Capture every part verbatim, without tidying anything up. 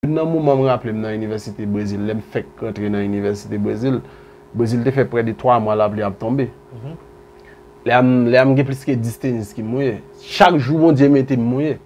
Nan moman m raple m nan inivèsite Brezil, lè m fèk rantre nan inivèsite Brezil, Brezil te fè prè de twa mwa lapli ap tonbe. Lè a m, lè a m gen plis ke dis tenis ki mouye. Chak jou Bondye mete m mouye.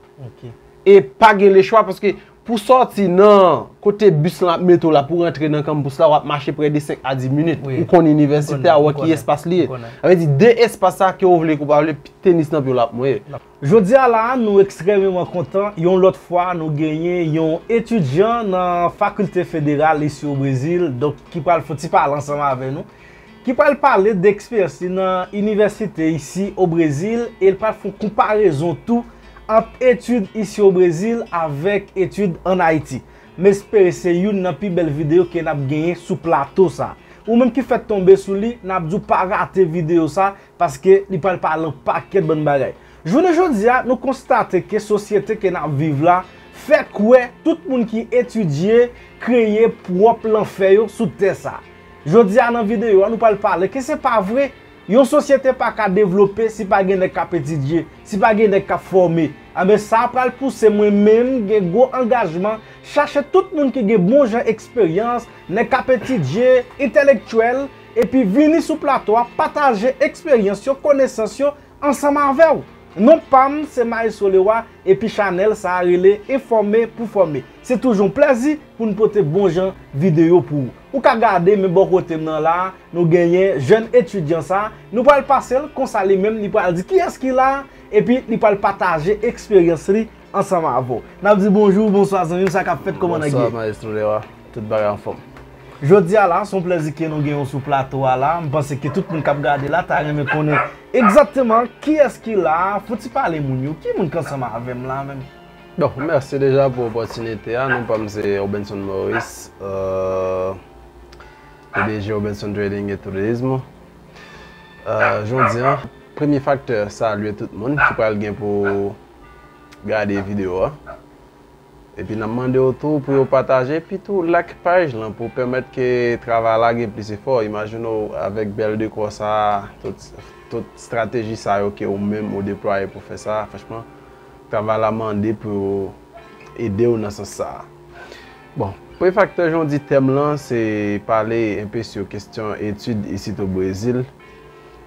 E pa gen lechwa paske pou sòti nan kote bis lan ap mete w la pou rantre nan kanpis la, w ap mache prè de senk a dis minit. Ou konn inivèsite a, ou wè ki espas li ye. Sa vle di de espas sa ke w vle ke w pa vle, tenis nan pye w la ap mouye. Jodi a la, nou ekstrèmeman kontan. Yon lòt fwa, nou genyen yon etidyan nan Fakilte Federal isi o Brezil, donk, ki pral fè yon ti pale ansanm avè nou, ki pral pale de eksperyans li nan inivèsite isi o Brezil, e l pral fè yon konparezon tou ant etid isi o Brezil avèk etid ann Ayiti. M espere se youn nan pi bèl videyo ke n ap genyen sou plato sa. Ou menm ki fèk tonbe sou li, n ap di w pa rate videyo sa, paske li pral pale yon pakèt bann bagay. Jounen jodi a, nou konstate ke sosyete ke n ap viv la fè kwè tout moun ki etidye kreye pwòp lanfè yo sou tè sa. Jodi a, nan videyo a, nou pral pale ke se pa vre. Yon sosyete pa ka devlope si pa gen nèg k ap etidye, si pa gen nèg k ap fòme. Anben, sa pral pouse mwen menm gen gwo angajman chache tout moun ki gen bon jan eksperyans, nèg k ap etidye, entèlektyèl, epi vini sou plato a, pataje eksperyans yo, konesans yo ansanm avè w. Non pa m, se Maestro Leroy, epi chanèl sa a rele Enfòme pou Fòme. Se toujou yon plèzi pou n pote bon jan videyo pou ou. Ou ka gade, men bò kote m nan la a, nou genyen jèn etidyan sa a. Nou pral pase l konsa li menm, li pral di kiyès ki la a, epi li pral pataje eksperyans li ansanm avè w. N ap di bonjou, bonswa zanmi m, sa k ap fèt, kòman nèg ye? Bonswa, Maestro Leroy. Tout bagay anfòm. Jodi a la, se yon plèzi ke nou gen w sou plato a la. M panse ke tout moun k ap gade la ta renmen konnen egzakteman kiyès ki la a. Fouti pale moun yo. Ki moun k ansanm avè m la menm? Bon, mèsi deja pou opòtinite a. Non pa m se Obenson Maurice, euh, P D G Obenson Trading et Tourisme. Euh, jodi a, premye faktè, salye tout moun ki pral gen pou gade videyo a. Epi n ap mande w tou pou yo pataje, epi tou like paj lan pou pèmèt ke travay la gen plis efò. Imajine w avèk bèl dekò sa a, tout, tout estrateji sa yo ke ou menm ou deplwaye pou fè sa, franchman, travay la mande pou yo ede w nan sans sa a. Bon, premye faktè, jan w di tèm lan, se pale enpe sou kesyon etid isit o Brezil,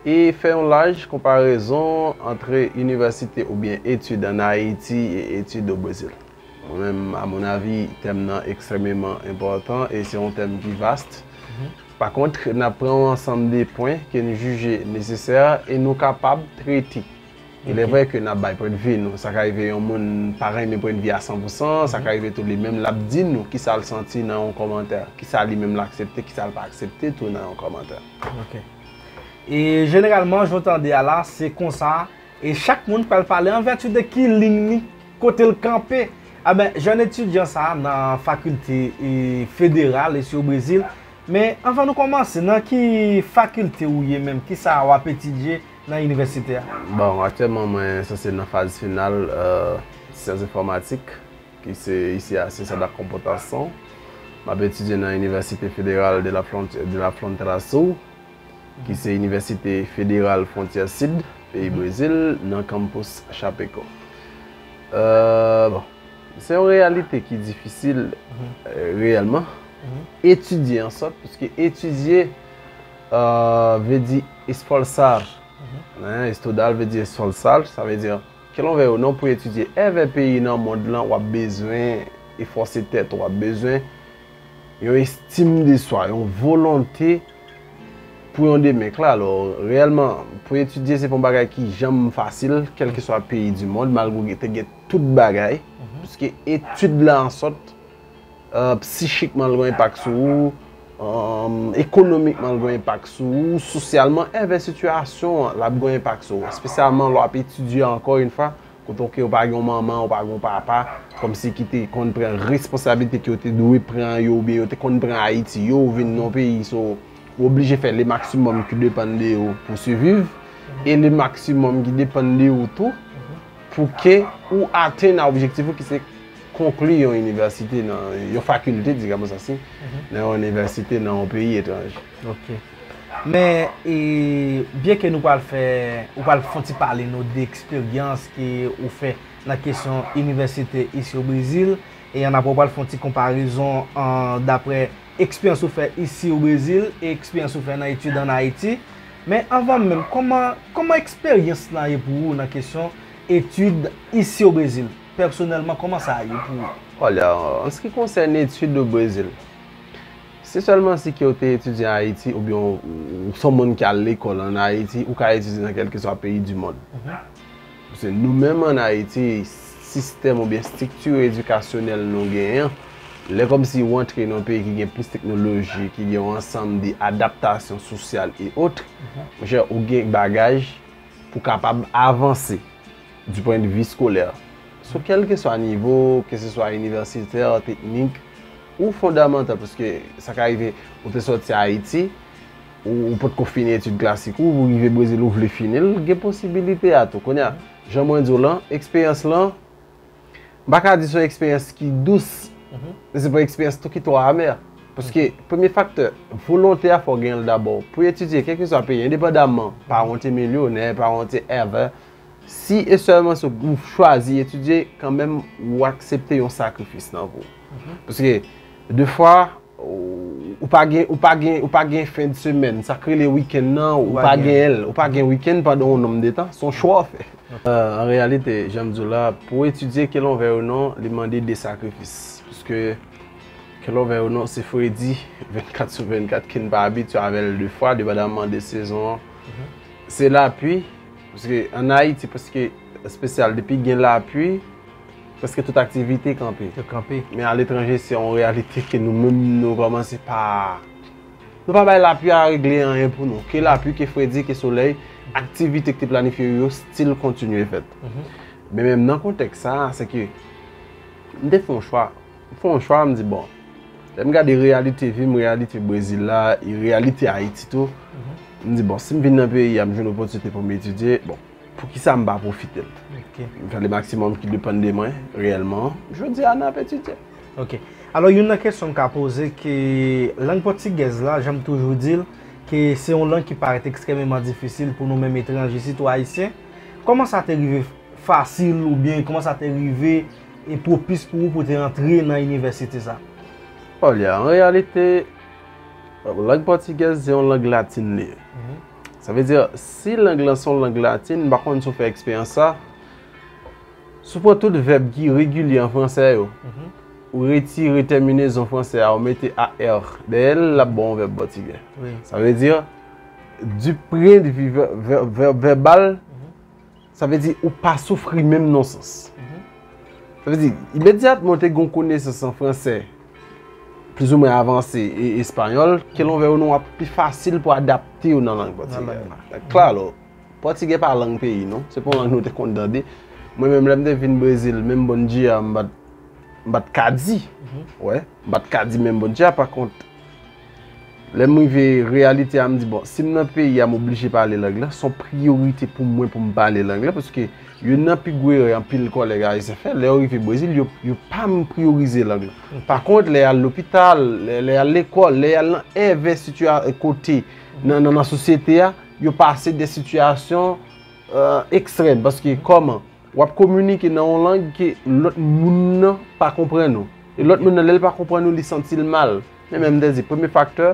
e fè yon laj konparezon ant inivèsite oubyen etid ann Ayiti e etid o Brezil. Mwen menm, a mon avi, tèm nan ekstrèmeman enpòtan e se yon tèm ki vast. Pa kont, n ap pran yon ansanm de pwen ke n jije nesesè e nou kapab trete. Il est vrai ke n ap bay pwennvi nou. Sa ka rive yon moun pa renmen pwennvi a san pou san, sa ka rive tou li menm l ap di nou kisa l santi nan yon kòmantè, kisa li menm l aksepte, kisa l pa aksepte tou nan yon kòmantè. Ok. E jeneralman, jan w tande a la, se konsa. E chak moun pral pale an vèti de ki liy li, kote l kanpe. Anben, jèn etidyan sa a nan fakilte, e, federal isi o Brezil. Men, anvan nou kòmanse, nan ki fakilte ou ye menm? Kisa w ap etidye nan inivèsite a? Bon, aktyèlman, mwen sanse nan faz final, euh, syans enfòmatik, ki se isi a, se sa da kompotasyon. M ap etidye nan Inivèsite Federal de la Frontière, de la Frontera Sul, ki se Inivèsite Federal Fwontyè Sid, peyi Brezil, nan kanpis Chapecó. Euh, bon, se yon reyalite ki difisil, euh, reyèlman. Etidye ansòt, piske etidye, euh, vle di esforzar. Hein, estudar vle di esforzar, sa vle di ke lè w vè yo, non, pou etidye èvè peyi nan mond lan, w ap bezwen efòse tèt ou, w ap bezwen yon estim de swa, yon volonte pou yon demen klè. Alò, reyèlman, pou etidye, se pa yon bagay ki janm fasil, kèlkeswa peyi di mond, malgre w te gen tout bagay, piske etid la ansòt, euh, psichikman, l gen yon enpak sou ou, euh, ekonomikman, l gen yon enpak sou ou, sosyalman, envè sitiyasyon an, l ap gen yon enpak sou ou. Espesyalman lè w ap etidye, ankò yon fwa, kote w ke w pa gen yon manman, w pa gen yon papa, kòmsi ki te konn pran responsablite ke yo te dwe pran yo, oubyen yo te konn pran Ayiti, yo, ou vin nan yon peyi, so, ou oblije fè le maksimòm ki depann de ou pou siviv, e le maksimòm ki depann de ou tou, pou ke ou atenn a objektif ou ki se konkli yon inivèsite nan yon fakilte, di kòman sa si, nan yon inivèsite nan yon peyi etranje. Ok. Men, e, byen ke nou pral fè, ou pral fè yon ti pale nou de eksperyans ke ou fè nan kesyon inivèsite isi o Brezil, E ann apre w pral fè yon ti konparezon an, daprè eksperyans ou fè isi o Brezil e eksperyans ou fè nan etid ann Ayiti. Men anvan menm, kòman, kòman eksperyans lan ye pou ou nan kesyon etid isi o Brezil? Pèsonèlman, kòman sa ye pou ou? Olha, an se ki konsène etid o Brezil, si sèlman si ke w te etidye an Ayiti oubyen w, w se yon moun ki al lekòl ann Ayiti, ou ka etidye nan kèlkeswa peyi di mond. Paske nou menm ann Ayiti, sistèm oubyen estrikti edikasyonèl nou genyen an, lè kòmsi w antre nan yon peyi ki gen plis teknoloji, ki gen yon ansanm de adaptasyon sosyal e ot, monchè, ou gen bagaj pou kapab avanse du point de vue scolaire. Sou kèlkeswa nivo, keseswa inivèsitè, teknik, ou fondamantal, paske sa ka rive ou te sòti Ayiti, ou, ou potko fini etid klasik ou, ou rive Brezil, ou vle fini l, gen posibilite a tou. Kounye a, jan mwen di w lan, eksperyans lan, m pa ka di se yon eksperyans ki dous, men se pa yon eksperyans tou ki twò amè. Paske, premye faktè, volonte a fò w genyen l dabò. Pou etidye, kèlkeswa peyi, endepandamman, paran w te milyonè, paran w te ever, si e sèlman si w chwazi etidye, kanmenm, ou aksepte yon sakrifis nan vi w. Paske, defwa, ou, ou pa gen, ou pa gen, ou pa gen fen de semèn, sa k rele wikenn nan, ou pa gen l, ou pa gen wikenn pandan yon nonm de tan, se yon chwa w fè. Euh, an reyalite, jan m di w la, pou etidye, que l'on veuille ou non, li mande de sakrifis. Paske, que l'on veuille ou non, se fredi vennkat sou vennkat ke n pa abitye avè l defwa, depandamman de sezon an. Se lapli, paske ann Ayiti, paske espesyal, depi gen lapli, prèske tout aktivite kanpe. Yo kanpe. Men aletranje, se yon reyalite ke nou menm, nou kòmanse pa, nou pa bay lapli a regle anyen pou nou. Ke lapli, ke fredi, ke solèy, aktivite ki te planifye yo still kontinye fèt. Men menm nan kontèks sa a, se ke m te fè yon chwa. M fè yon chwa, m di, bon, lè m gade reyalite vi m, reyalite Brezil la, e reyalite Ayiti tou, m di, bon, si m vin nan peyi a, m jwenn opòtinite pou m etidye, bon, poukisa m pa pwofite l? M fè le maksimòm ki depann de mwen, reyèlman. Jodi a, n ap etidye. Ok. Alò, youn nan kesyon m ka poze ke lang pòtigèz la, jan m toujou di l, ke se yon lang ki parèt ekstrèmeman difisil pou nou menm etranje, sitou ayisyen. Kòman sa te rive fasil oubyen kòman sa te rive e pwopis pou ou pou w te antre nan inivèsite sa? Olha, an reyalite, lang pòtigèz se yon lang latin li ye. Sa vle di, si lang lan se yon lang latin, m pa konn si w fè eksperyans sa, si w pran tout vèb ki regilye an fransè yo, ou retire tèminezon fransè a, ou mete A R dèyè l, l ap ba w yon vèb pòtigè. Sa vle di, du point de vue vè-, vè-, vè-, vèbal, sa vle di ou pa soufri menm nan sans. Sa vle di, imedyatman w te gen yon konesans an fransè, plizoumwen avanse, e espanyòl, que l'on veuille ou non, w ap pi fasil pou adapte w nan lang pòtigè. Klalo, pòtigè pa lang peyi, non. Se pa yon lang nou te konn tande. Mwen menm, lè m te vin Brezil, menm bom dia, m pa t, m pa t ka di. Wè, m pa t ka di menm bom dia, pa kont, lè m rive reyalite a, m di, bon, si m nan peyi a, m oblije pale lang lan, se yon priyorite pou mwen pou m pale lang lan, paske youn nan pi gwo erè anpil kòlèg ayisyen fè, lè yo rive Brezil, yo, yo pa menm priyorize lang lan. Pa kont, lè y al lopital, lè, lè y al lekòl, lè y al nan èvè sitiyasyon, kote, nan, nan, nan sosyete a, yo pase de sitiyasyon, euh, ekstrèm. Paske kòman? W ap kominike nan yon lang ke lòt moun nan pa konprann ou. E lòt moun nan, lè l pa konprann ou, li santi l mal. Men, men m te di, premye faktè,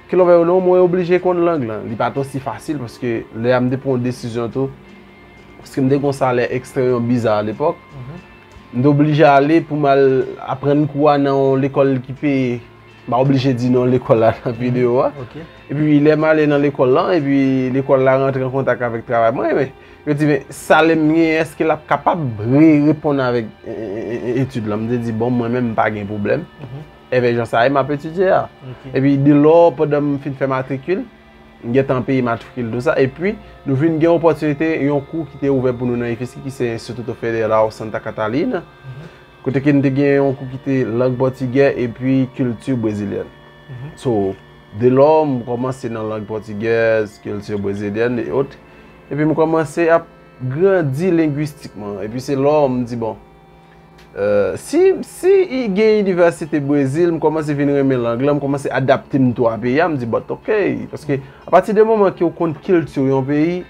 que l'on veuille ou non, mwen oblije konn lang lan. Li pa t osi fasil, paske lè a m te pran yon desizyon tou, paske m te gen yon salè ekstrèmman biza alepòk. M te oblije ale pou m al aprann kou a nan yon lekòl ki peye. M pa oblije di non lekòl la nan videyo a. Epi lè m ale nan lekòl lan, epi lekòl la rantre an kontak avèk travay mwen, men yo di, men salè m genyen, èske l ap kapab re-, reponn avèk, e, e, e, etid lan? M te di, bon, mwen menm, m pa gen pwoblèm. Èvè jan sa ye, m ap etidye a. Epi delò, pandan m fin fè matrikil, m gentan peye matrikil tou sa. Epi, nou vin gen opòtinite, yon kou ki te ouvè pou nou nan I F S I, ki se Instituto Federal Santa Catarina. Kote ke n te gen yon kou ki te lang pòtigè epi kilti brezilyèn. So, delò, m kòmanse nan lang pòtigèz, kilti brezilyèn e ot. Epi m kòmanse ap grandi lengwistikman. Epi se lò m di, bon, euh, si, si i gen inivèsite Brezil, m kòmanse vin renmen lang lan, m kòmanse adapte m tou a peyi a, m di, but ok. Paske apati de moman ke w konn kilti yon peyi,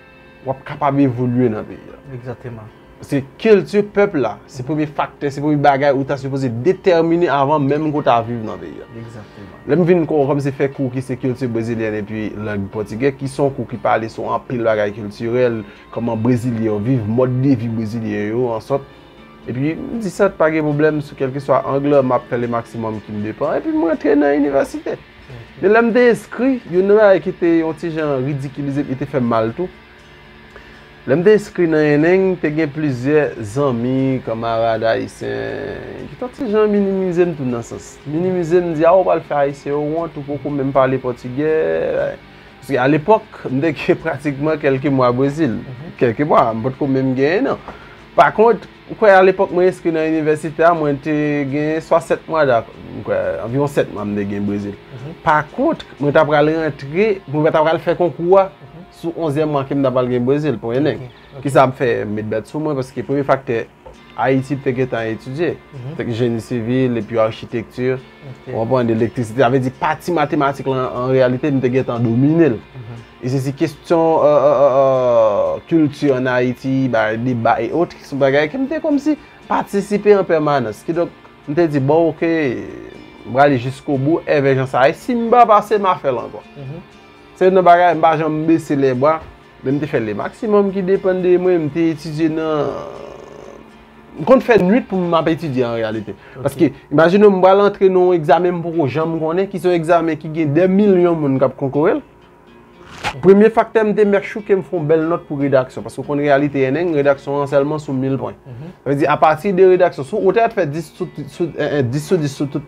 w ap kapab evolye nan peyi a. Egzakteman. Se kilti pèp la, se premye faktè, se premye bagay ou ta sipoze detèmine avan menm ke w ta viv nan peyi a. Egzakteman. Lè m vin kon kòmsi fè kou ki se kilti brezilyèn epi lang pòtigè, ki se yon kou ki pale sou anpil bagay kiltirèl, kòman brezilyen yo viv, mòd de vi brezilyen yo, ansòt. Epi m di sa pa gen pwoblèm sou kèlkeswa ang, m ap fè le maksimòm ki m depan, epi m rantre nan inivèsite. Men lè m te enskri, youn nan bagay ki te yon ti jan ridikilize, li te fè m mal tou. Lè m te enskri nan ENEN, te gen plizyè zanmi, kanmarad ayisyen, ki t yon ti jan minimize m tou nan sans. Minimize m, di, a, ou pral fè ayisyen yo wont, ou poko menm pale pòtigè. Paske alepòk, m te gen pratikman kèlke mwa Brezil. Kèlke mwa, m potko menm genyen, non. Pa kont, ou kwè alepòk mwen enskri nan inivèsite a, mwen te gen swa sèt mwa dakò, m kwè, anviwon sèt mwa m te gen Brezil. Pa kont, mwen ta pral rantre, mwen ta pral fè konkou a sou onzyèm mwa ke m ta pral gen Brezil pou ENEN. Kisa m fè? M met bèt sou mwen, paske premye faktè, Ayiti m te gentan etidye. M te jeni sivil, epi achitekti, w konprann, elektrisite. Sa vle di pati matematik lan, an reyalite, m te gentan domine l. E se si kesyon kilti ann Ayiti, bagay deba e ot, ki se yon bagay ke m te kòmsi patisipe an pèmanans. Kidonk, m te di, bon, oke, m prale jiskobou, èvè jan sa ye. Si m pa pase, m a fè l ankò. Se youn nan bagay, m pa janm bese lèbra, men m te fè le maksimòm ki depann de mwen, m te etidye nan. M konn fè nwit pou m ap etidye an reyalite. Paske, imajine w, m pral antre nan yon egzamen m poko janm konnen, ki se yon egzamen ki gen dè milyon moun k ap konkoure l. Premye faktè, m te make sure ke m fè yon bèl nòt pou redaksyon, paske w konn reyalite ENEN, redaksyon an sèlman sou mil pwen. Sa vle di, apati de redaksyon, si w te fè dis sou, sou, eh, eh, dis sou dis sou tout,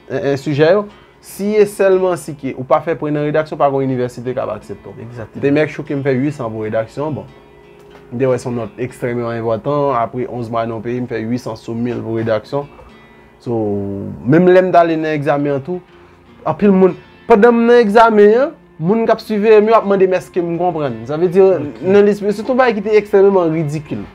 eh, eh, sijè yo, si e sèlman si ke ou pa fè pwen nan redaksyon, pa gen yon inivèsite k ap aksepte w. M te make sure ke m fè uit san pou redaksyon, bon. M te wè se yon nòt ekstrèmeman enpòtan, apre onz mwa nan yon peyi, m fè uit san sou mil pou redaksyon. So, menm lè m t ale nan egzamen an tou, anpil moun, pandan m nan egzamen an, moun k ap siveye m yo ap mande m èske m konprann. Sa vle di, nan lespri, se yon bagay ki te ekstrèmeman ridikil.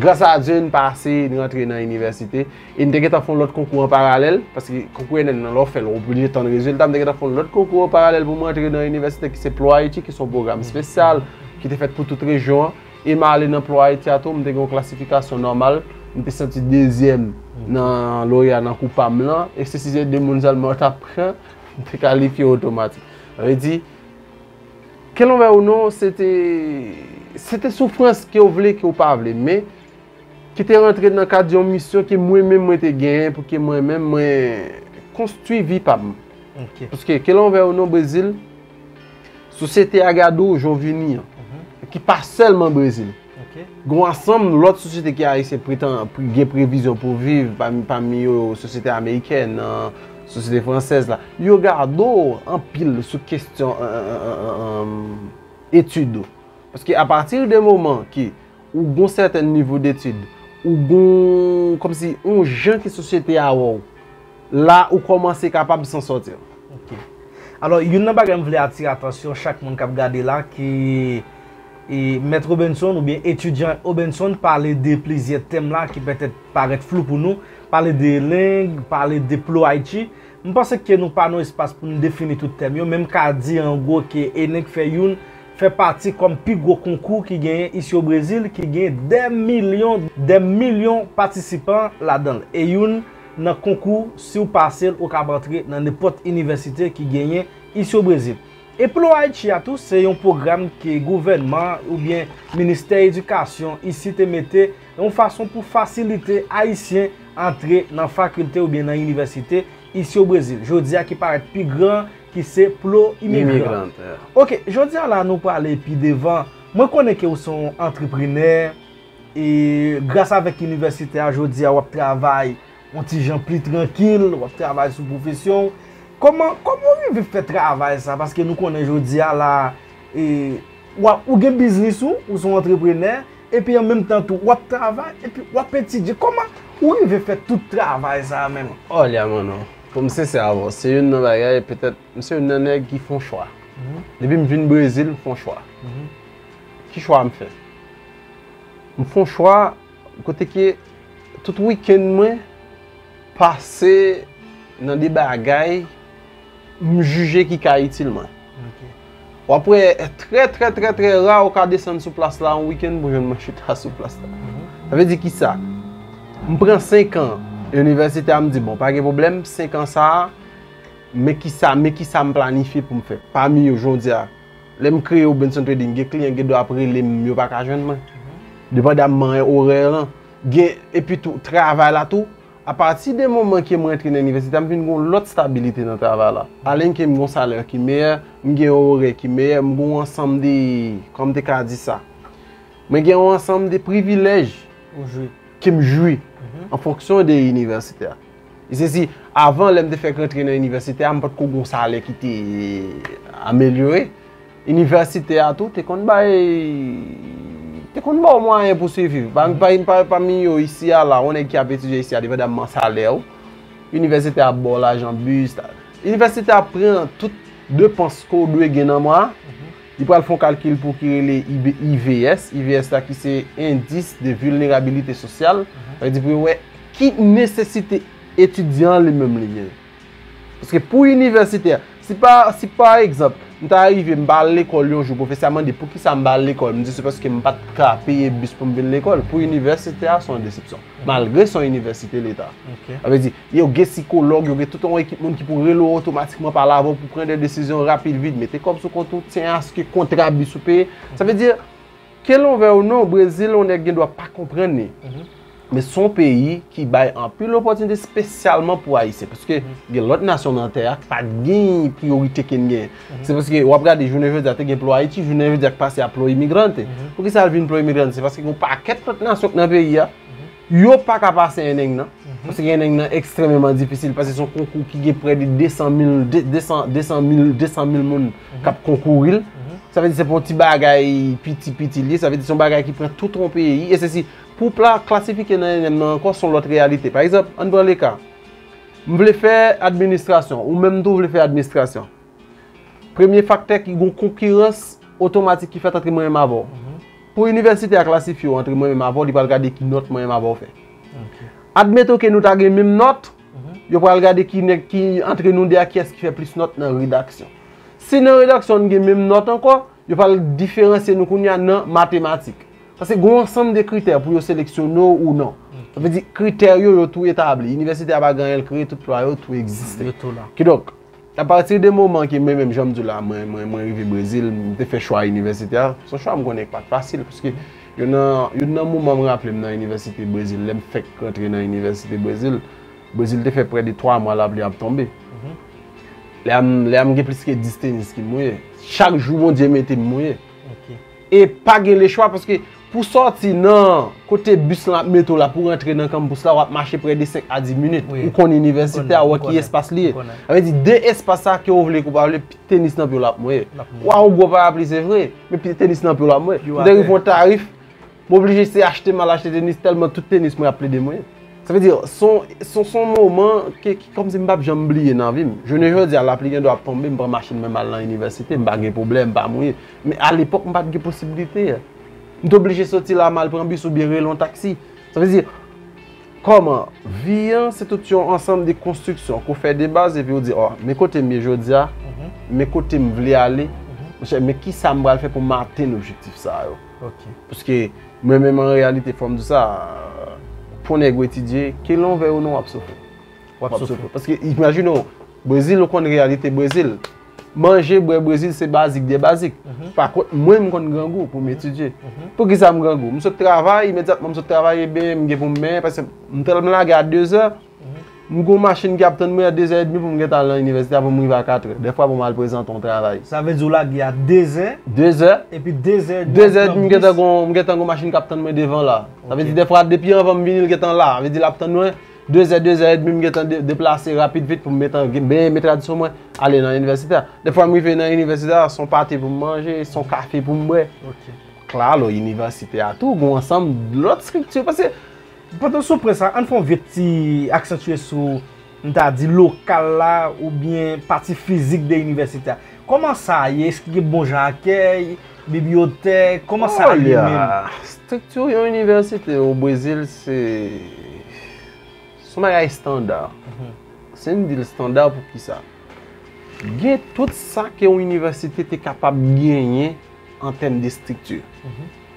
Gras a Dye, n pase, n rantre nan inivèsite, e n te gentan fè yon lòt konkou an paralèl, paske konkou ENEN nan, lè w fè l, w oblije tann rezilta, m te gentan fè yon lòt konkou an paralèl pou m rantre nan inivèsite ki se Ploayiti, ki se yon pwogram espesyal, ki te fèt pou tout rejyon an, e m ale nan Ploayiti a tou, m te gen yon klasifikasyon nòmal, m te soti dezyèm nan loreya nan kou pa m lan, e se si se de moun sèlman yo t ap pran, m te kalifye otomatik. Sa vle di, ke l anvè ou non, se te, se te soufrans ke w vle, ke w pa vle, men ki te rantre nan kad yon misyon ke mwen menm mwen te genyen pou ke mwen menm mwen konstwi vi pa m. Paske, ke l anvè ou non, Brezil, sosyete a gade w jan w vini an, ki pa sèlman Brezil. Gen yon ansanm lòt sosyete ke Ayisyen pretan, pre-, gen previzyon pou viv, pami, pami yo sosyete amerikèn, sosyete fransèz la. Yo gade w anpil sou kesyon, eh, eh, eh, eh, etid ou. Paske apati de moman ke ou gon sèten nivo detid, ou gon, kòmsi, yon jan ke sosyete a wè w, la ou kòmanse kapab san sòti. Ok. Alò, youn nan bagay m vle atire atansyon chak moun k ap gade la, ke e, Mèt Robinson oubyen etidyan Robinson pale de plizyè tèm la ki petèt parèt flou pou nou, pale de ENEN, pale de Ploayiti. M panse ke nou pa nan espas pou n defini tout tèm yo, men m ka di an gwo ke ENEN fè youn, fè pati kòm pi gwo konkou ki genyen isi o Brezil, ki gen dè milyon, dè milyon patisipan ladan l. E youn nan konkou, si w pase l, ou kab antre nan nenpòt inivèsite ki genyen isi o Brezil. E Ploayiti a tou, se yon pwogram ke gouvènman oubyen ministè edikasyon isi te mete yon fason pou fasilite Ayisyen antre nan fakilte oubyen nan inivèsite isi o Brezil. Jodi a ki parèt pi gran, ki se Plo Imigran. Ok, jodi a la nou prale pi devan. Mwen konnen ke ou se yon antreprenè, e gras avèk inivèsite a, jodi a w ap travay yon ti jan pli trankil, w ap travay sou pwofesyon w. Kòman, kòman w rive fè travay sa? Paske nou konnen jodi a la, e, w ap, ou gen biznis ou, ou se yon antreprenè, epi an menm tan tou, w ap travay, epi w ap etidye. Kòman ou rive fè tout travay sa a menm? Olya, mano, pou m sensè avè w, se youn nan bagay, petèt, m se youn nan nèg ki fè yon chwa. Depi m vin Brezil, m fè yon chwa. Ki chwa m fè? M fè yon chwa kote ke tout wikenn mwen pase nan de bagay m jije ki ka itil mwen. W ap wè, trè, trè, trè, trè ra ou ka desann sou plas la yon wikenn pou jwenn mwen chita sou plas la. Sa vle di kisa? M pran senk an inivèsite a, m di, bon, pa gen pwoblèm, senk an sa a, men kisa, men kisa m planifye pou m fè? Pami yo, jodi a, lè m kreye Urbanson Trading, gen kliyan gen dwa ap rele m, yo pa ka jwenn mwen. Depandamman orè lan. Gen, epi tou, travay la tou, apati de moman ke m rantre nan inivèsite a, m vin gen yon lòt stabilite nan travay la. Alèkile m gen yon salè ki meyè, m gen yon orè ki meyè, m gen yon ansanm de, kòman m te ka di sa? Mwen gen yon ansanm de privilèj Ou jwi. ke m jwi an fonksyon de inivèsite a. E se si, avan, lè m te fèk rantre nan inivèsite a, m pa t ko gen yon salè ki te amelyore. Inivèsite a tou te konn bay, te konn ba w mwayen pou siviv. Pa, pa, pa, pami yo isi a la, yon nèg ki ap etidye isi a, depandamman salè w, inivèsite a ap ba w lajan bis. Inivèsite a ap pran tout depans ke w dwe gen nan mwa a. Li pral fè yon kalkil pou ki rele I V S. I V S la ki se Indice de Vulnérabilité Sociale. Sa vle di pou yo wè ki nesesite etidyan an li menm li gen. Paske pou inivèsitè, si pa, si pa egzanp, m ta rive, m pa al lekòl yon jou, pwofesè a mande poukisa m pa al lekòl, m di se paske m pa t ka peye bis pou m vin lekòl. Pou inivèsitè a, se yon desepsyon. Malgre se yon inivèsite leta. Ok. Sa vle di, yo gen sikològ, yo gen tout yon ekip moun ki pou rele w otomatikman, pale avè w pou pran de desizyon rapid, vit, mete kòb sou kont ou, tyen aske kontra bis ou peye. Sa vle di, ke l anvè ou non, Brezil, yon nèg gen dwa pa konprann li. Men se yon peyi ki bay anpil opòtinite espesyalman pou Ayisyen. Paske gen lòt nasyon nan tè a ki pa t gen priyorite ke n gen. Se paske w ap gade jounen jodi a te gen plo Ayiti, jounen jodi a k pase a plo imigrante. Poukisa l vin plo imigrante? Se paske gen yon pakèt lòt nasyon k nan peyi a, yo pa ka pase N N nan. Paske N N nan ekstrèmeman difisil, paske se yon konkou ki gen prè de de san mil, de, de san, de san mil, de san mil moun k ap konkouri l. Sa vle di se pa yon ti bagay piti piti li ye, sa vle di se yon bagay ki pran tout yon peyi. E se si, pou pla, klasifike nan N N nan ankò, se yon lòt reyalite. Pa egzanp, ann pran le ka, m vle fè administrasyon, ou menm tou vle fè administrasyon. Premye faktè ki gon konkirans otomatik ki fèt antre mwen menm avè w. Pou inivèsite a klasifye w antre mwen menm avè w, li pral gade ki nòt mwen menm avè w fè. Admeton ke nou ta gen menm nòt, yo pral gade ki nèg ki antre nou de a kiyès ki fè plis nòt nan redaksyon. Si nan redaksyon nou gen menm nòt ankò, yo pral diferansye nou kounye a nan matematik. Paske gen yon ansanm de kritè pou yo seleksyone w ou non. Sa vle di kritè yo, yo tou etabli. Inivèsite a pa gen anyen l kreye, tout lwa yo tou egziste. Yo tou la. Kidonk, apati de moman ke mwen menm, jan m di w la, mwen, mwen, mwen rive Brezil, m te fè chwa inivèsite a. Se yon chwa m konnen k pa t fasil, paske youn nan, youn nan moman m raple m nan inivèsite Brezil, lè m fèk rantre nan inivèsite Brezil, Brezil te fè prè de twa mwa lapli ap tonbe. Lè a m, lè a m gen plis ke dis tenis ki mouye. Chak jou Bondye mete m mouye. Ok. E pa gen lechwa, paske pou sòti nan kote bis lan ap mete w la pou rantre nan kanpous la, w ap mache prè de senk a dis minit. Wi. Ou konn inivèsite a, ou wè Ou ki konnen, espas li ye. ou konnen. Sa vle di de espas sa ke w vle, ke w pa vle, tenis nan pye w l ap mouye. L ap mouye. Ou a yon gwo parapli, se vre, men pi tenis nan pye w l ap mouye. Yo M te atè. rive yon tarif, m oblije se achte m al achte tenis, tèlman tout tenis mwen ap plede mouye. Sa vle di, se yon, se yon, se yon moman ke, ki kòmsi m p ap janm bliye nan vi m. Jounen jodi a, lapli gen dwa ap tonbe, m pran machin mwen, m al nan inivèsite, m pa gen pwoblèm, m pa mouye. Men alepòk, m pa t gen posiblite a. M te oblije soti la, m al pran bis oubyen rele yon taksi. Sa vle di, kòman? Vi an, se tout yon ansanm de konstriksyon ke w fè de baz, epi w di, oh, men kote m ye jodi a, men kote m vle ale, monchè, men kisa m pral fè pou m atenn objektif sa yo. Ok. Paske mwen menm, an reyalite, fò m di sa, pou nèg ou etidye, ke l anvè ou non, w ap soufri. W ap soufri. Paske imajine w, Brezil, ou konn reyalite Brezil. Manje, bwè Brezil, se bazik de bazik. Pa kont, mwen, m konn grangou pou m etidye. Poukisa m grangou? M sot travay, imedyatman m sot travay, ebyen, m gen pou m benyen, paske m tèlman lage a dezè, m gon machin ki ap tann mwen a dezè edmi pou m gentan al nan inivèsite a pou m rive a katrè. Dèfwa pou m al prezante yon travay. Sa vle di w lage a dezè, Dezè, epi dezè edmi dezè edmi, m gentan gon, m gentan gon machin k ap tann mwen devan la. Sa vle di, dèfwa, depi anvan m vini, l gentan la. Sa vle di, l ap tann mwen dezè, dezè edmi, m gentan de- deplase rapid vit pou m metan, benyen, met rad sou mwen, ale nan inivèsite a. Dèfwa, m rive nan inivèsite a, se yon pate pou m manje, se yon kafe pou m bwè. Ok. Klalo, inivèsite a tou, gon ansanm lòt estrikti, paske Pandan w sou pwen sa, ann fè yon vit ti aksantye sou, m ta di, lokal la, oubyen pati fizik de inivèsite a. Kòman sa ye? Èske gen bon jan akèy, bibliyotèk? Kòman sa ye menm? Estrikti yon inivèsite o Brezil, se, se yon bagay estanda. Se yon vil estanda pou ki sa? Gen tout sa ke yon inivèsite te kapab genyen an tèm de estrikti.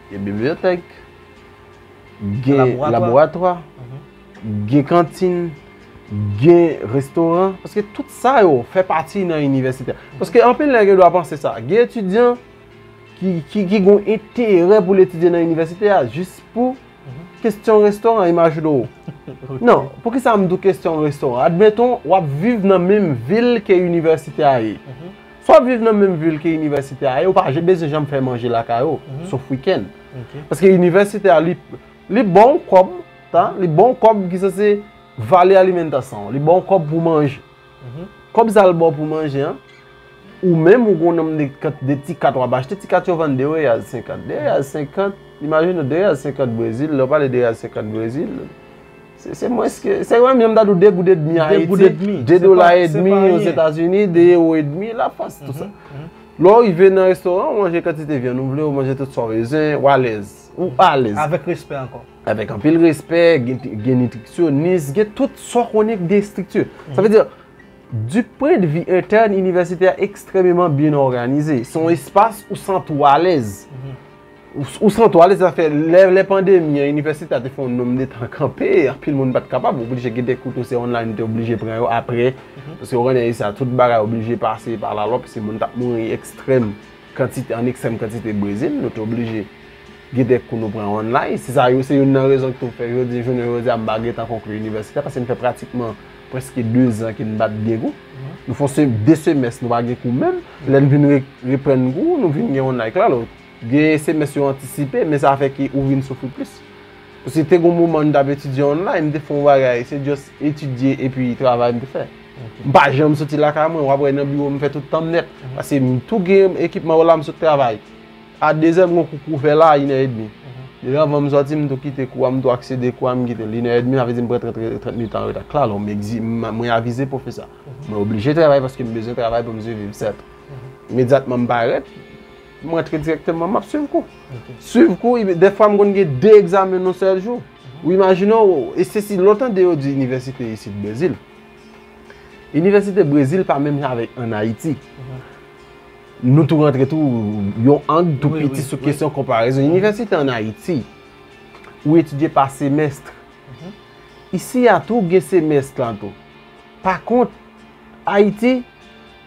Gen bibliyotèk, gen laboratwa, gen kantin, gen restoran. Paske tout sa yo fè pati nan inivèsite. Paske anpil nèg yo dwa panse sa. Gen etidyan ki, ki, ki gen enterè pou l etidye nan inivèsite a jis pou kesyon restoran, imajine w. Non, poukisa m di w kesyon restoran? Admeton, w ap viv nan menm vil ke inivèsite a ye. Si w ap viv nan menm vil ke inivèsite a ye, ou pa bezwen janm fè manje lakay ou, sof wikenn. Paske inivèsite a, li, li ba w kòb, ta, li ba w kòb ki sanse vale alimantasyon, li ba w kòb pou manje. Kòb sa l ba w pou manje an, ou menm ou gon nonm de, de ti kat w ap achte, ti kat yo vann de reyal senkant. De reyal senkant, imajine w, de reyal senkant Brezil, lè w pale de reyal senkant Brezil, se, se mwens ke, se menm jan m ta di w de goud edmi Ayiti, de dola edmi Ozetazini, de ewo edmi Lafrans, tout sa. Lè w rive nan restoran, ou manje kantite vyann ou vle, ou manje tout sa w bezwen, ou alèz, ou alèz. Avèk respè ankò. Avèk anpil respè, gen, gen nitrisyonis, gen tout sa w konnen ki gen estrikti. Sa vle di, du point de vue interne, inivèsite a ekstrèmeman byen òganize. Se yon espas ou santi w alèz. Ou, ou santi w alèz, sa fè lè, lè pandemi an, inivèsite a te fè yon nonm de tan kanpe, anpil moun pa t kapab, oblije gen de kou tou se online, te oblije pran yo apre. Paske ou konnen sa, tout bagay oblije pase pa lalwa, paske moun t ap mouri ekstrèm kantite, an ekstrèm kantite Brezil, nou te oblije gen de kou nou pran online. Se sa yo, se youn nan rezon ki tou fè jodi, jounen jodi a, m pa gentan konkli inivèsite a, paske m fè pratikman prèske de zan ke m pa t gen kou. Nou fè se, de semès, nou pa gen kou menm. Lè n vin re-, reprann kou, nou vin gen online. Klalo, gen semès yo antisipe, men sa fè ke ou vin soufri plis. Paske te gon moman m t ap etidye online, m te fè yon bagay, se just etidye epi travay m te fè. M pa janm soti lakay mwen, w ap wè nan biwo m fè tout tan m nèt. Paske m tou gen ekipman yo la, m sot travay. A de zè m gon kou kou fè la, inè edmi. Depi anvan m sòti, m tou kite kou a, m tou aksede kou a, m kite l inè edmi, sa vle di m pran trant, trant minit an reta. Klalo, m egzi-, m, mwen avize pwofesè a. Mwen oblije travay paske m bezwen travay pou m siviv, sèt. Imedyatman m parèt, m rantre dirèkteman, m ap swiv kou. Swiv kou, i-, dèfwa m konn gen de egzamen nan yon sèl jou. Ou imajine w, e se si lè w tande yo di inivèsite isit Brezil. Inivèsite Brezil pa menm jan avèk ann Ayiti. Nou tou rantre tou yon ang tou piti sou kesyon konparezon. Inivèsite ann Ayiti, ou etidye pa semèst. Isi a tou gen semèst lan tou. Pa kont, Ayiti,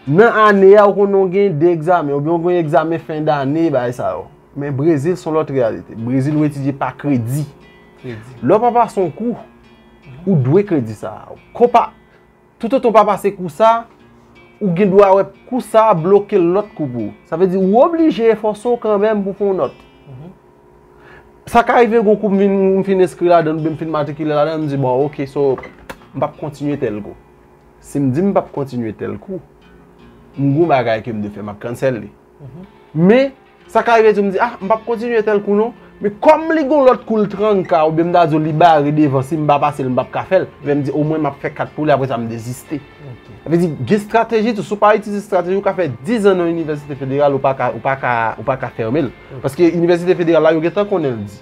nan ane a, ou konnen w gen de egzamen, oubyen w gen egzamen fen dane, bagay sa yo. Men Brezil se yon lòt reyalite. Brezil, ou etidye pa kredi. Lè w pa pase yon kou, ou dwe kredi sa a. Konpa-, toutotan w pa pase kou sa, ou gen dwa wè kou sa a bloke lòt kou pou ou. Sa vle di, ou oblije efòse w kanmenm pou w fè yon nòt. Sa ka rive gon kou m vin, m fin enskri ladan l, oubyen m fin matrikile ladan l, m di, bon, oke, so, m p ap kontinye tèl kou. Si m di m p ap kontinye tèl kou, m gon bagay ke m dwe fè, m ap cancel li. Men, sa ka rive tou m di, ah, m p ap kontinye tèl kou non. Men kòm li gon lòt kou l tranka, oubyen m ta di w li bare devan, si m pa pase l, m p ap ka fè l. Men m di, omwen m ap fè kat pou li, apre sa m deziste. Sa vle di, gen estrateji tou. Si w pa itilize estrateji, ou ka fè diz an nan inivèsite federal, ou pa ka, ou pa ka, ou pa ka fèmen l. Paske inivèsite federal la, yo gentan konnen l di.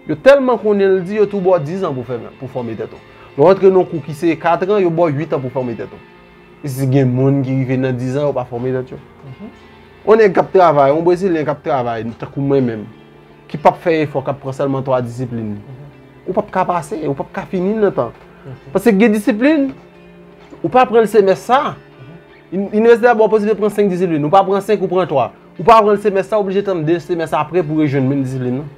Yo tèlman konnen l di, yo tou ba w diz an pou fèmen, pou fòme tèt ou. Lè w antre nan yon kou ki se kat an, yo ba w uit an pou fòme tèt ou. E si gen moun ki rive nan diz an, yo pa fòme tèt yo. Yon nèg k ap travay, yon brezilyen k ap travay, tankou mwen menm, ki p ap fè efò, k ap pran sèlman twa disiplin, ou p ap ka pase, ou p ap ka fini nan tan. Paske gen disiplin, ou pa pran l semès sa. In-, inivèsite a ba w posiblite pran senk disiplin, ou pa pran senk, ou pran twa. Ou pa pran l semès sa, ou oblije tann de semès apre pou rejwenn menm disiplin nan.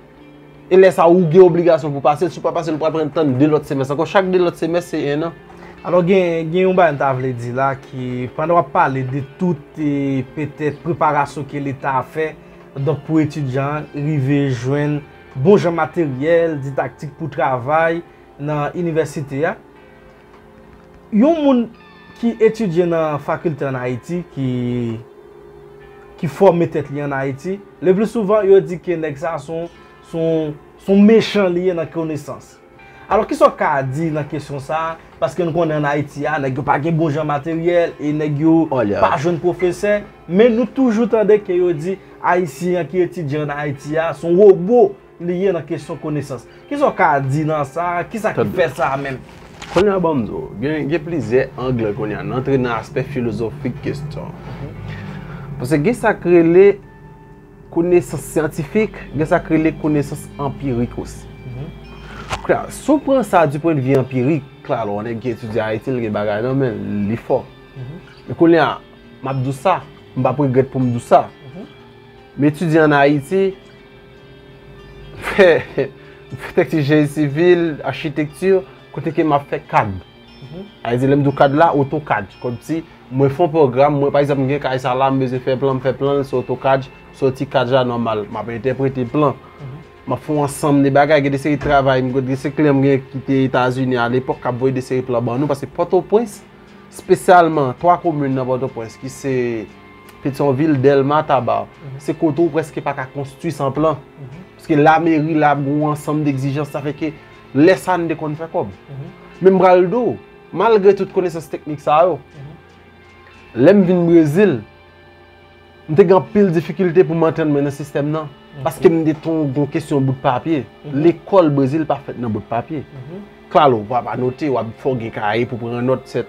E lè sa, ou gen obligasyon pou pase l, si w pa pase l, ou pral pran tann de lòt semès ankò. Chak de lòt semès, se en an. Alò, gen, gen yon bagay m ta vle di la, ki, pandan w ap pale de tout, e, petèt, preparasyon ke Leta ap fè, donk, pou etidyan an rive jwenn bon jan materyèl didaktik pou travay nan inivèsite a. Yon moun ki etidye nan fakilte ann Ayiti, ki, ki fòme tèt li ann Ayiti, le pli souvan, yo di ke nèg sa a se yon, se yon, se yon mechan li ye nan konesans. Alò, kisa w ka di nan kesyon sa a? Paske nou konnen ann Ayiti a, nèg yo pa gen bon jan materyèl, e nèg yo pa jwenn pwofesè, men nou toujou tande ke yo di Ayisyen an ki etidye ann Ayiti a, se yon wobo li ye nan kesyon konesans. Kisa w ka di nan sa? Kisa ki fè sa menm? Kounye a, ban m di w, gen, gen plizyè ang kounye a, n antre nan aspè filozofik kesyon an. Paske gen sa k rele konesans syantifik, gen sa k rele konesans anpirik osi. Frè, si w pran sa du point de vue anpirik, klalo, yon nèg ki etidye Ayiti, l gen bagay nan men l, li fò. Men kounye a, m ap di w sa, m p ap regrèt pou m di w sa. M etidye ann Ayiti, m fè, m fè teknik jeni sivil, achitekti, kote ke m ap fè kad. Sa vle di, lè m di w kad la, AutoCAD. Kòmsi, mwen fè yon pwogram, mwen, pa egzanp, m gen kay sa la, m bezwen fè plan, m fè plan l sou AutoCAD, soti kad la nòmal. M ap entèprete plan. M ap fè yon ansanm de bagay, gen de seri travay, m gen de seri kliyan m gen ki te Etazini alepòk, k ap voye de seri plan ban nou, paske Pòtoprens, espesyalman twa komin nan Pòtoprens, ki se Petyonvil, Dèlma, Taba, se kote w prèske pa ka konstwi san plan. Paske lameri la ap gen yon ansanm degzijans, sa fè ke lè sa a n te konn fè kòb. Men m pral di w, malgre tout konesans teknik sa yo, lè m vin Brezil, m te gen anpil difikilte pou m antann mwen nan sistèm nan. Paske m te ton gon kesyon bout papye. Lekòl Brezil pa fèt nan bout papye. Klalo, w ap anote, w ap fè w gen kaye pou pran nòt, sèt.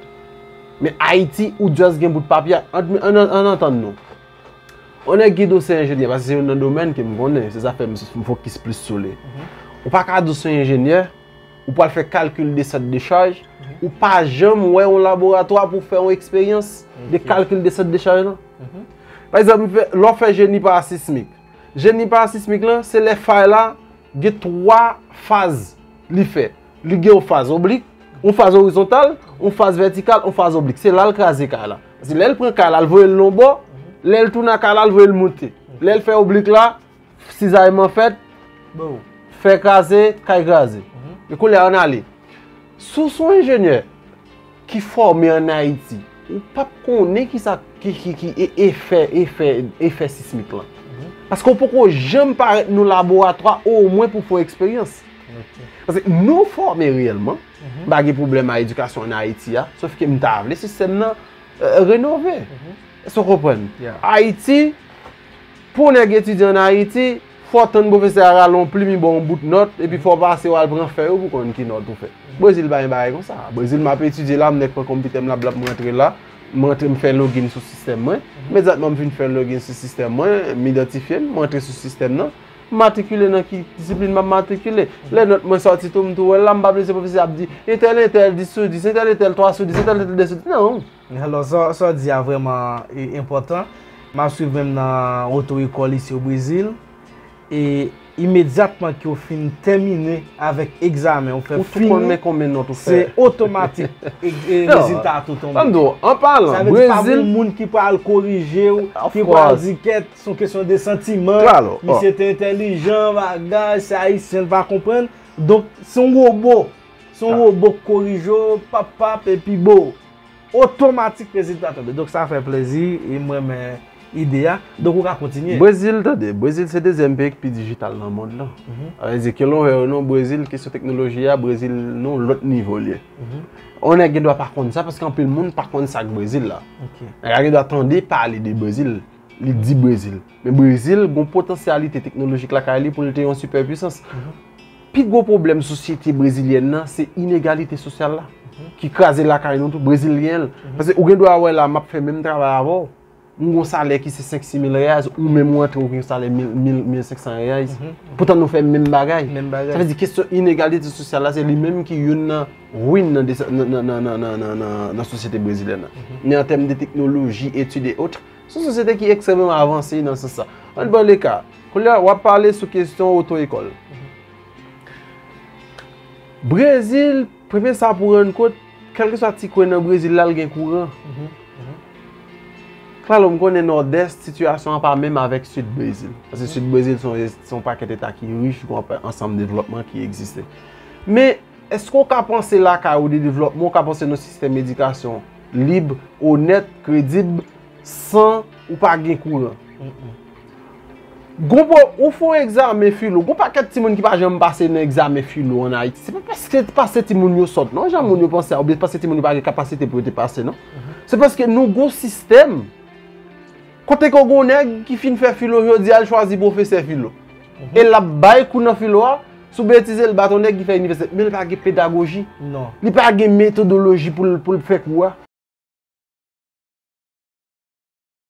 Men Ayiti, ou just gen bout papye, an, an, an, antann nou. Yon nèg ki di w se enjenyè, paske se youn nan domèn ke m konnen, se sa fè m, m fokis plis sou li. Ou pa ka di w se enjenyè, ou pral fè kalkil desant dechaj, ou pa janm wè yon laboratwa pou fè yon eksperyans de kalkil desant dechaj lan. Pa egzanp, lè w fè jeni parasismik. Jeni parasismik lan, se lè fay la gen twa faz li fè. Li gen yon faz oblik, yon faz orizontal, yon faz vètikal, yon faz oblik. Se la l kraze kay la. Paske lè l pran kay la, l voye l nan yon bò, lè l tounen ak kay la, l voye l moute. Lè l fè oblik la, sizayman fèt, fè kraze, kay kraze. Men kounye a, ann ale. Si w se yon enjenyè ki fòme ann Ayiti, ou p ap konnen kisa ki, ki, ki e, efè, efè, efè sismik lan. Paske w poko janm parèt nan laboratwa omwen pou fè yon eksperyans. Paske nou fòme reyèlman, m pa gen pwoblèm a edikasyon ann Ayiti a, sòf ke m ta vle sistèm nan, e, renove. Èske w konprann? Ayiti, pou nèg etidye ann Ayiti, fò w tann pwofesè a rale yon plim, li ba w yon bout nòt, epi fò w pase w al pran fèy ou pou konn ki nòt ou fè. Brezil pa gen bagay konsa. Brezil, m ap etidye la, m nèk pran konpitè m la, blap, m rantre la, m rantre, m fè login sou sistèm mwen. Imedyatman m fin fè login sou sistèm mwen, m idantifye m, m rantre sou sistèm nan, m matrikile nan ki disiplin m ap matrikile. Lè nòt mwen sòti tou, m tou wè l la, m pa bezwen pwofesè ap di, entèl, entèl, dis sou dis, entèl, entèl, twa sou dis, entèl, entèl, de sou dis. Non. Alò, sa, sa w di a vrèman, e, enpòtan. M ap swiv menm nan oto ekòl isi o Brezil. E imedyatman ke w fin tèmine avèk egzamen, ou fè fini, se otomatik, e, e, rezilta a tou tonbe. Sa vle di, pa gen moun ki pral korije w, ki pral di, kèt, se yon kesyon de santiman, misye te entèlijan, bagay, se ayisyen, l pa konprann. Donk, se yon wobo. Se yon wobo k korije w, pap, pap, epi bo. Otomatik rezilta tonbe. Donk, sa fè plezi, e m renmen ide a. Donk, ou ka kontinye. Brezil, tande, Brezil se dezyèm peyi ki pi dijital nan mond lan. Sa vle di, ke l wè yo non, Brezil, kesyon teknoloji a, Brezil, non, lòt nivo l ye. Yon nèg gen dwa pa konn sa, paske anpil moun pa konn sa k Brezil la. Nèg la gen dwa tande pale de Brezil, li di Brezil. Men Brezil gon potansyalite teknolojik lakay li pou l te yon sipèpwisans. Pi gwo pwoblèm sosyete brezilyèn nan, se inegalite sosyal la, ki kraze lakay nou tou, brezilyen l. Paske ou gen dwa wè la, m ap fè menm travay avè w, m gon salè ki se senk, sis mil reais, ou menm ou antre, ou gen salè mil, mil, mil senk san reais. Poutan nou fè menm bagay. Sa vle di, kesyon inegalite sosyal la, se li menm ki youn nan ruin nan, nan, nan sosyete brezilyèn nan. Men an tèm de teknoloji, etid e ot, se yon sosyete ki ekstrèmeman avanse nan sans sa. Ann pran le ka. Kounye a, w ap pale sou kesyon oto ekòl. Brezil, premye sa pou rann kont, kèlkeswa ti kwen nan Brezil la, l gen kouran. Klalo, m konnen Nòdès, sitiyasyon an pa menm avèk Sid Brezil. Paske Sid Brezil se yon, se yon pakèt eta ki rich, gon ansanm devlòpman ki egziste. Men, èske w ka panse lakay ou de devlòpman, w ka panse nan sistèm edikasyon lib, onèt, kredib, san ou pa gen kouran? Gon pwo-, ou fè yon egzamen filo, gon pakèt timoun ki pa janm pase nan egzamen filo ann Ayiti. Se pa paske, paske timoun yo sòt, non, jan moun yo panse a, oubyen paske timoun yo pa gen kapasite pou yo te pase, non. Se paske nou gon sistèm kote ke w gon nèg ki fin fè filo jodi a, l chwazi pwofesè filo. E l ap bay kou nan filo a, sou betize l bat yon nèg ki fè inivèsite. Men l pa gen pedagoji. Non. Li pa gen metodoloji pou l, pou l fè kou a.